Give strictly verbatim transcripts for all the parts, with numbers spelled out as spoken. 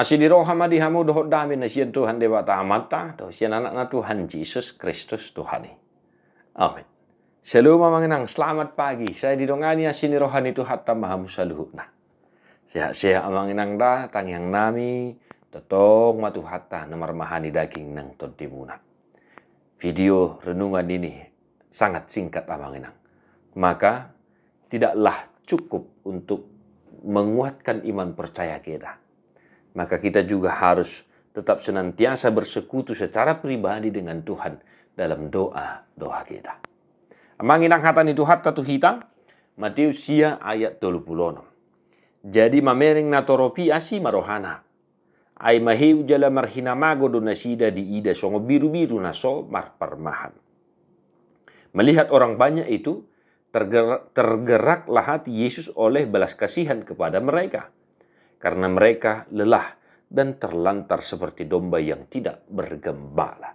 Asi ni roha ma di hamu dohot dame na sian Tuhan Debata Amanta dohot sian Anakna Tuhan Jesus Kristus Tuhan i. Amin. Shalom amang inang, selamat pagi. Sai didongani asi ni roha ni Tuhanta ma hamu saluhutna. Sehat-sehat amang inang da, tangiang nami, tongtong ma Tuhanta na marmahani daging nang tondimuna. Video renungan ini sangat singkat amang inang. Maka tidaklah cukup untuk menguatkan iman percaya kita. Maka kita juga harus tetap senantiasa bersekutu secara pribadi dengan Tuhan dalam doa-doa kita. Amang inang, hata ni Tuhanta tu hita, Matius sia ayat tolu pulu onom. Jadi mamereng natorop i asi ma rohana. Ai maheu jala marhinamago do nasida diida songon birubiru na so marparmahan. Melihat orang banyak itu, terger-, tergeraklah hati Yesus oleh belas kasihan kepada mereka, karena mereka lelah dan terlantar seperti domba yang tidak bergembala.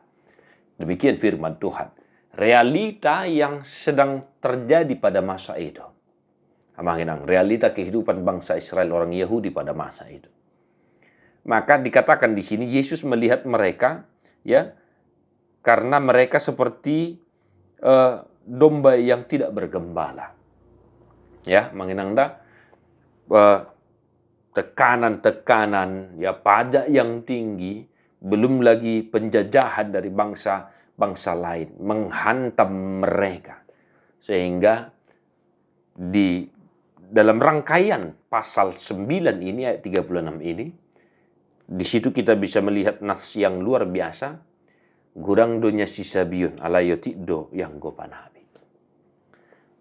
Demikian firman Tuhan. Realita yang sedang terjadi pada masa itu. Amang inang, realita kehidupan bangsa Israel, orang Yahudi pada masa itu. Maka dikatakan di sini, Yesus melihat mereka, ya, karena mereka seperti, eh, domba yang tidak bergembala. Ya, amang inang da, eh, tekanan-tekanan, ya, pajak yang tinggi, belum lagi penjajahan dari bangsa-bangsa lain menghantam mereka. Sehingga di dalam rangkaian pasal sembilan ini, ayat tiga puluh enam ini, di situ kita bisa melihat nas yang luar biasa. Godang do nian sisabion, alai otik do ianggo panabi.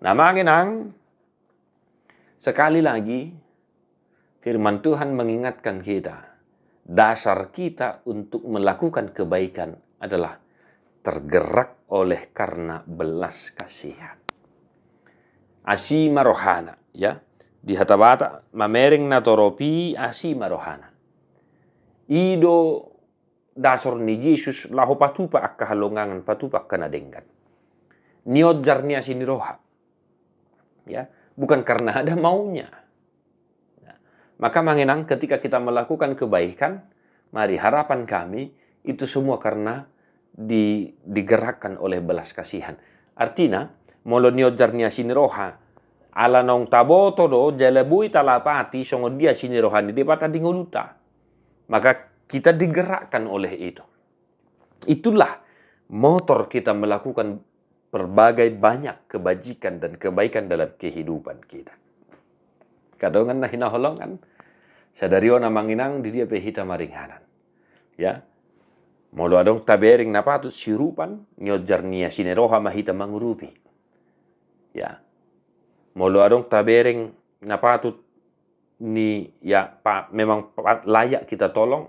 Nah, amang inang, sekali lagi, firman Tuhan mengingatkan kita, dasar kita untuk melakukan kebaikan adalah tergerak oleh karena belas kasihan. Asi ma rohana, ya. Di hata Batak, mamereng natorop i asi ma rohana. I do dasor ni Jesus laho patupa angka halongangan, patupa angka na denggan. Nionjar ni asi ni roha. Ya, bukan karena ada maunya. Nah, maka amang inang, ketika kita melakukan kebaikan, mari harapan kami itu semua karena di-, digerakkan oleh belas kasihan. Artina, molo nionjar ni asi ni roha, ala naung taboto do, jala boi talapati songon dia asi ni roha ni Debata di ngolunta. Maka kita digerakkan oleh itu. Itulah motor kita melakukan berbagai banyak kebajikan dan kebaikan dalam kehidupan kita. Angka dongan na hinaholongan, sadari on amang inang, di dia pe hita maringanan. Ya. Molo adong tabereng na patut siurupan, nionjar ni asi ni roha ma hita mangurupi. Ya. Molo adong tabereng na patut ni, ya, pa-, memang pa-, layak kita tolong,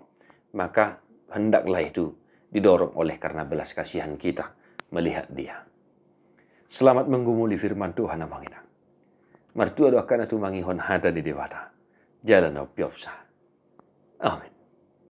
maka hendaklah itu didorong oleh karena belas kasihan kita melihat dia. Selamat menggumuli firman Tuhan, amang inang. Martua do angka na tumangihon hata ni Debata. Jala na umpiopsa. Amin.